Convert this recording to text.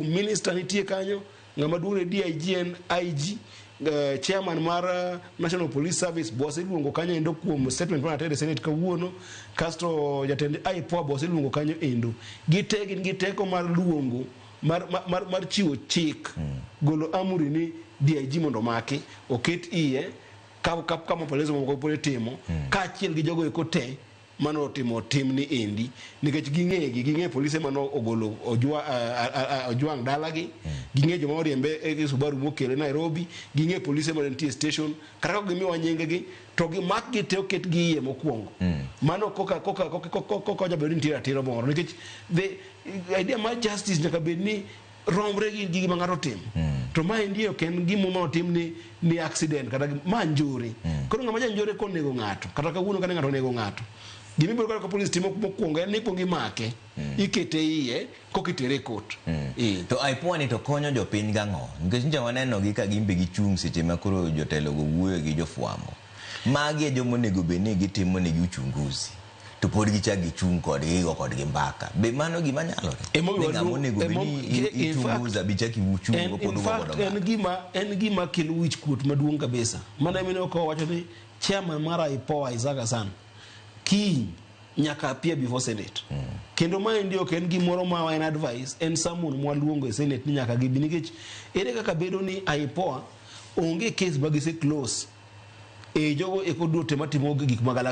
Minister nitie kanyo, ng'ama duong' ne DIG en IG, chairman mar National Police Service be waseluongo kanyo endo kuom statement mane atere e Senate kawuono, kasto jatend IPOA be waseluongo kanyo endo. Gite gin gi teko mar luongo mar chiwo chik golo amri ni DIG mondo omaki oket iye ka maelezo mamoko pod itimo kaachiel gi jogo eko te mane otimo timni endi nikech ging'egi ging'e polise mane ogolo Ojwang dalagi ging'e joma oriembe e Subaru mokele Nairobi ging'e polise mane nitie e station kata ka gimiwa nying gi to gimak gi te oket gi iye mokwongo mano koka ojabedo ni nitie ratiro moro nikech the idea mar justice nyaka bed ni romre gi gima ng'ato otimo to ma endi ok en gima otim ni accident kata ma njore koro ng'ama janjore konego ng'ato kata kawuono kane ng'ato onego ng'ato gima ibiro kaka polis timo mokwongo en ni ikuongo imake ikete iye koka itere e court. To IPOA ni to konyo jopiny gang'o? Nikech nyocha waneno gi ka gin be gichung' seche ma koro jotelo go wuoyo gi jofwambo. Magi e joma onego bed ni gitimo negi uchunguzi. To pod gichak gichung' kodgi gigo kodgi mbaka. Be mano gima nyalore? Emomiyo Ni ng'ama onego bed ni in fact, ichunguza be ichak ichung' go pod in ugo fact godo mbaka. En gima kelo wich kuot maduong' kabisa. Mano emomiyo ka wawacho ni chairman mar IPOA Isaac Hassan kiny nyaka appear before Senate. Kendo maendi ok en gimoro ma en advice, en summon mwaluongo e Senate ni nyaka gibi nikech ere kaka bedo ni IPOA onge case ma gise close e jogo eko duto matimo gik magalagala.